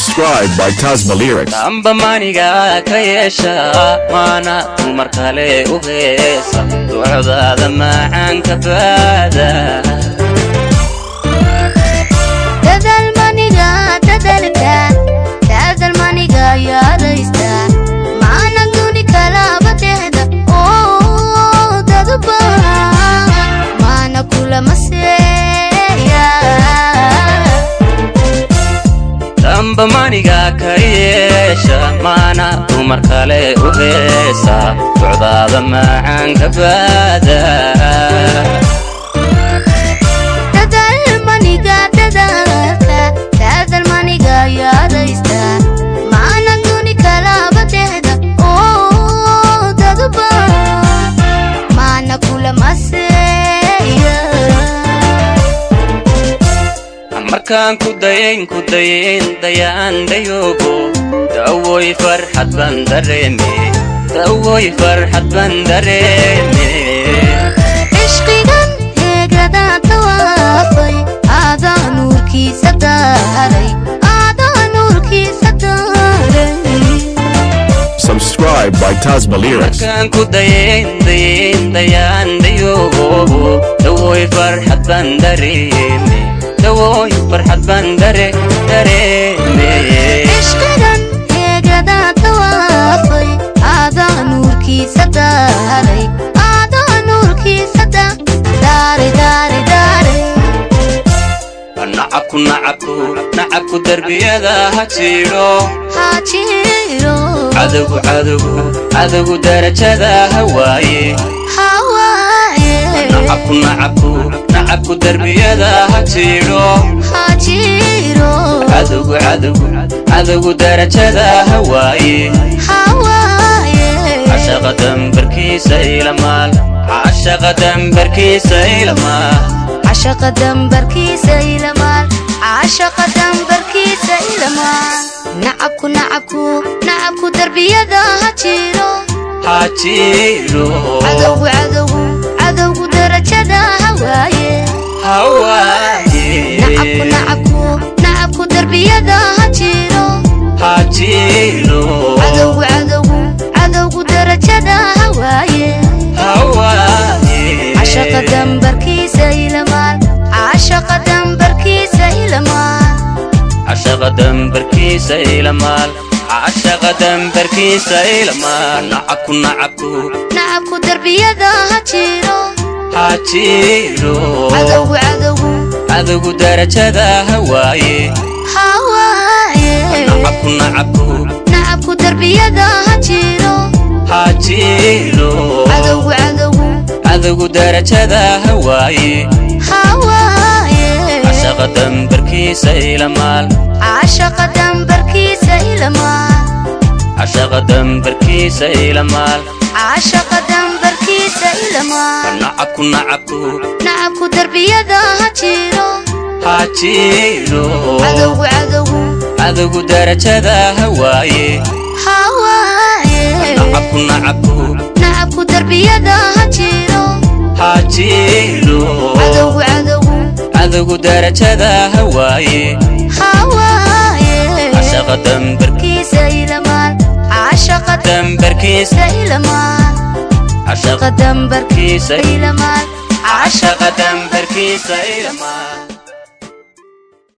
Subscribe by Tasma Lyrics. Amba maniga ka yeesha, maana dumar kale u heesa, ducdaada macaanka baada. Dadaal maniga dadalka, dadaal maniga yaadaysta, maana duni kalaba dehda oo dadba maana kulama seeya. Amba maniga ka yeesha, maana dumar kale u heesa, ducdaada macaanka baada. Dadaal maniga dadalka, dadaal maniga yaadaysta, maana duni kalaba dehda oo dadba maana kulama seeya. Markaan ku dayayn, ku dayayn, dayaan dayoogo, dawoy farxad baan dareeme, dawoy farxad baan dareeme. Cishqigan heegadaan tawaafay, aadaa nuurkiisa daaray, aadaa nuurkiisa daaray. Subscribe by Tasma Lyrics. Markaan ku dayayn, dayayn, dayaan dayoogo, dawoy farxad baan dareeme, dawoy farxad baan dareeme. Cishqigan heegadaan tawaafay, aadaa nuurkiisa daaray, aadaa nuurkiisa daaray, daaray, daaray. Nacabku, nacabku, nacabku darbiyada ha jiidho. Ha jiro. Cadowgu, cadowgu, cadowgu darajada ha waaye. Hawaaye. Nacabku, nacabku, nacabku darbiyada ha jiidho. Ha jiro. Cadowgu, cadowgu, cadowgu darajada ha waaye. Hawaaye. Cashaqa dambarkiisa ilamaal, cashaqa dambarkiisa ilamaal. Cashaqa dambarkiisa ilamaal, cashaqa dambarkiisa ilamaal. Nacabku, nacabku, nacabku darbiyada ha jiro. Ha jiidho. Cadowgu, cadowgu, cadowgu darajada ha waaye. Ha waaye. Nacabku, nacabku, nacabku darbiyada ha jiro. Ha jiidho. Cadowgu, cadowgu, cadowgu darajada ha waaye. Ha waaye. Cashaqa dambarkiisa ilamaal, cashaqa dambarkiisa ilamaal. Cashaqa dambarkiisa ilamaal, cashaqa dambarkiisa ilamaal. Nacabku, nacabku, nacabku darbiyada ha jiro. Ha jiidho. Cadowgu, cadowgu, cadowgu darajada ha waaye. Ha waaye. Nacabku, nacabku, nacabku darbiyada ha jiro. Ha jiidho. Cadowgu, cadowgu, cadowgu darajada ha waaye. Ha waaye. Cashaqa dambarkiisa ilamaal. Cashaqa dambarkiisa ilamaal. Cashaqa dambarkiisa ilamaal. Cashaqa dambarkiisa ilamaal. Nacabku, nacabku, nacabku darbiyada ha jiro. Ha jiidho. Cadowgu, cadowgu, cadowgu darajada ha waaye. Ha waaye. Nacabku, nacabku, nacabku darbiyada ha jiro. Ha jiidho. Cadowgu, cadowgu, cadowgu darajada ha waaye. Ha waaye. Cashaqa kiisa ilamaal, cashaqa dambarkiisa ilamaal. Cashaqa dambarkiisa kiisa ilamaal. Cashaqa dambarkiisa ilamaal.